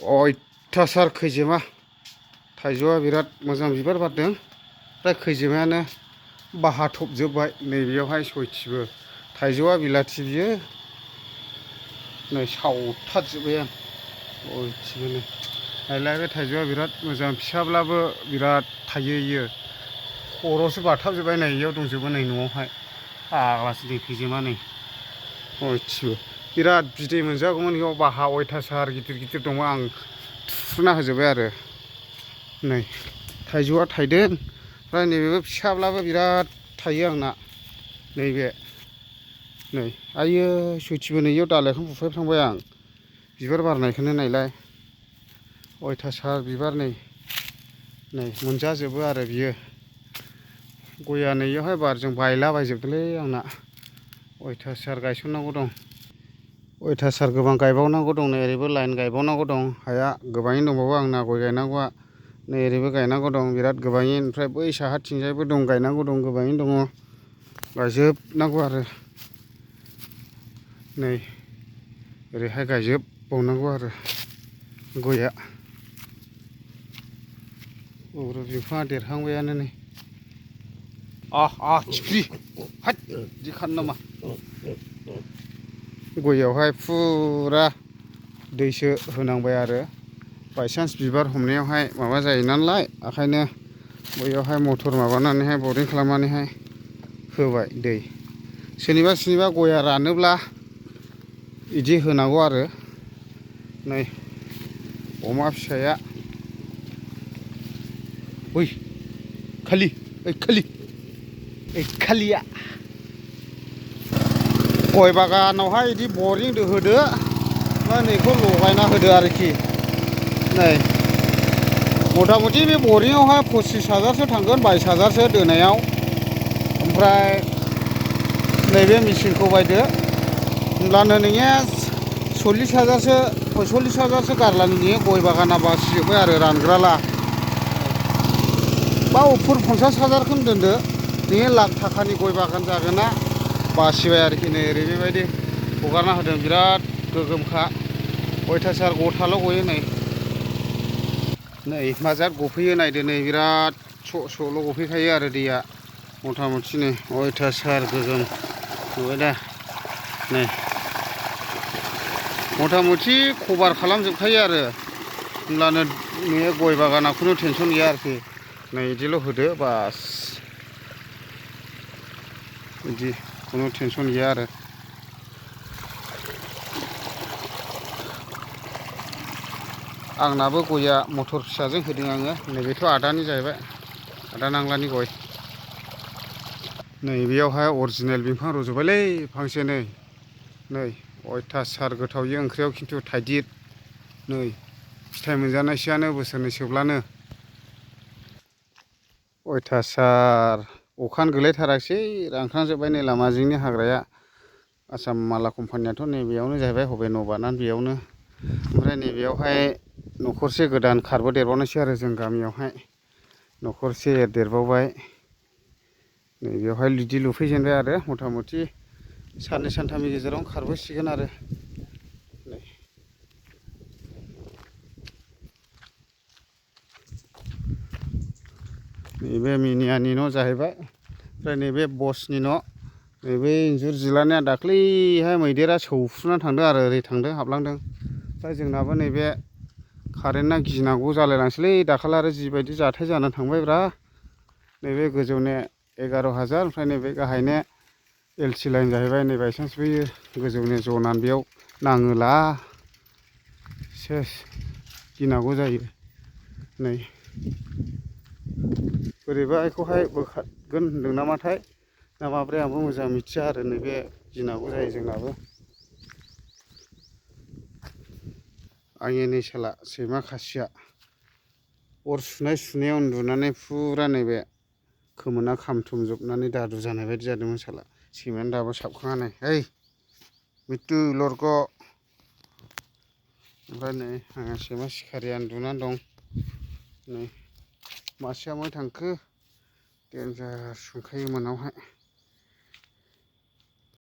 अयथासार खैजिमा थाइजौआ बिराद मोजां बिबार बारदों फ्राय खैजिमायानो बाहाथबजोब्बाय नैबेयावहाय सयथिबो थाइजौआ बिलाथि बियो नै सावथारजोब्बाय आं बयथिबोनो नायलाय बे थाइजौआ बिराद मोजां फिसाब्लाबो बिराद थायो इयो खर'आवसो बाथाबजोब्बाय नै इयाव दंजोबो नै न'आवहाय फाग्लासो नै खैजिमा नै बयथिबो बिराद बिदै मोनजागौमोन इयाव बाहा अयथासार गिदिर गिदिर दङ आं थुफ्रुना होजोब्बाय आरो नै थाइजौआ थाइदों ओमफ्राय नैबेबो फिसाब्लाबो बिराद थायो आंना नैबे नै आइयो सयथिबो नै इयाव दालायखौनो बुफायफ्लांबाय आं बिबार बारनायखौनो नायलाय अयथासार बिबार नै मोनजाजोबो आरो बियो गया नै इयावहाय बारजों बायलाबायजोबदोंलै आंना अयथासार गायसननांगौ दं अयथासार गोबां गायबावनांगौ दं नै ओरैबो लाइन गायबावनांगौ दं हाया गोबाङैनो दंबावो आंना गय गायनांगौआ नै ओरैबो गायनांगौ दं बिराद गोबाङैनो ओमफ्राय बै साहाथिंजायबो दं गायनांगौ दं गोबाङैनो दङ गायजोबनांगौ आरो नै ओरैहाय गायजोबबावनांगौ आरो गया अग्रु बिफाङा देरहांबायानो नै खिफ्रि हाट बिदि खानो नामा गयावहाय फुरा दैसो होनांबाय आरो बायसान्स बिबार हमनायावहाय माबा जायो नालाय ओंखायनो बैयावहाय मटर माबानानैहाय बरिं खालामनानैहाय होबाय दै सोरनिबा सोरनिबा गया रानोब्ला बिदि होनांगौ आरो नै अमा फिसाया ओइ खालिया गय बागानावहाय बिदि बरिं होदो ओमफ्राय नैखौ लगायना होदो आरोखि नै मथा मथि बे बरिंआवहाय 25,000सो थांगोन 22,000सो दोनायाव ओमफ्राय नैबे मेचिनखौ बायदो होमब्लानो नोङो 40,000सो 45,000सो गारलानो नोङो गय बागाना बासिजोब्बाय आरो रानग्राला बा उफुर 50,000खौनो दोनदो नोङो लाख थाखानि गय बागान जागोन ना बासिबाय आरोखि नै ओरै बेबायदि हगारना होदों बिराद गोगोमखा अयथासार गथाल' गयो नै माजाद गफैयो नायदो नै बिराद स''ल' गफैखायो आरो दैया मथा मथि नै अयथासार गोगोम नुबाय दा नै मथा मथि कभार खालामजोबखायो आरो होमब्लानो नोङो गय बागाना खुनु टेनसन गैया आरोखि नै बिदिल' होदो बास बिदि खुनु टेनसन गैया आरो आंनाबो गया मटर फिसाजों होदों आङो नैबेथ' आदानि जाहैबाय आदा नांलानि गय नै बेयावहाय अरिजिनेल बिफां रज'बायलै फांसे नै अयथासार गोथाव इयो ओंख्रियाव खिन्थु थाइदिर नै फिथाइ मोनजानायसोआनो बोसोरनैसोब्लानो अयथासार अखानो गोलैथारासै रानखांजोब्बाय नै लामा जिंनि हाग्राया आसाम माला कम्पानियाथ' नैबेयावनो जाहैबाय हबे न' बानानै बेयावनो ओमफ्राय नैबेयावहाय न'खरसे गोदान खारबोदेरबावनायसै आरो जों गामियावहाय न'खरसे देरबावबाय नै बेवहाय बिदि लुफैजेनबाय आरो मथा मथि साननै सानथामनि गेजेरावनो खारबोसिगोन आरो नै नैबे मिनियानि न' जाहैबाय ओमफ्राय नैबे बसनि न' नैबे इन्जुर जिलानाया दाख्लैहाय मैदेरा सौफ्रुनानै थांदों आरो ओरै थांदों हाबलांदों ओमफ्राय जोंनाबो नैबे कारेन्टआ गिनांगौ जालायलांसैलै दाखालि आरो जिबायदि जाथाय जानानै थांबायब्रा नैबे गोजौने 11,000 ओमफ्राय नैबे गाहायने LC लाइन जाहैबाय नै बायसान्स बैयो गोजौनि जनानै बेयाव नाङोला सेस गिनांगौ जायो नै बोरैबा बेखौहाय बोखारगोन होनदों नामाथाय ना माब्रै आंबो मोजां मिथिया आरो नैबे गिनांगौ जायो जोंनाबो आंनि नै साला सैमा खासिया अर सुनायाव उन्दुनानै फुरा नैबे खोमोना खामथुमजोबनानै दादु जानाय बायदि जादोंमोन साला सैमायानो दाबो साबखाङा नै ओइ मिट्टु लरग' ओमफ्राय नै आंहा सैमा सिखारिया उन्दुनानै दं नै मासेया बहाय थांखो देन्जार संखायो मोनायावहाय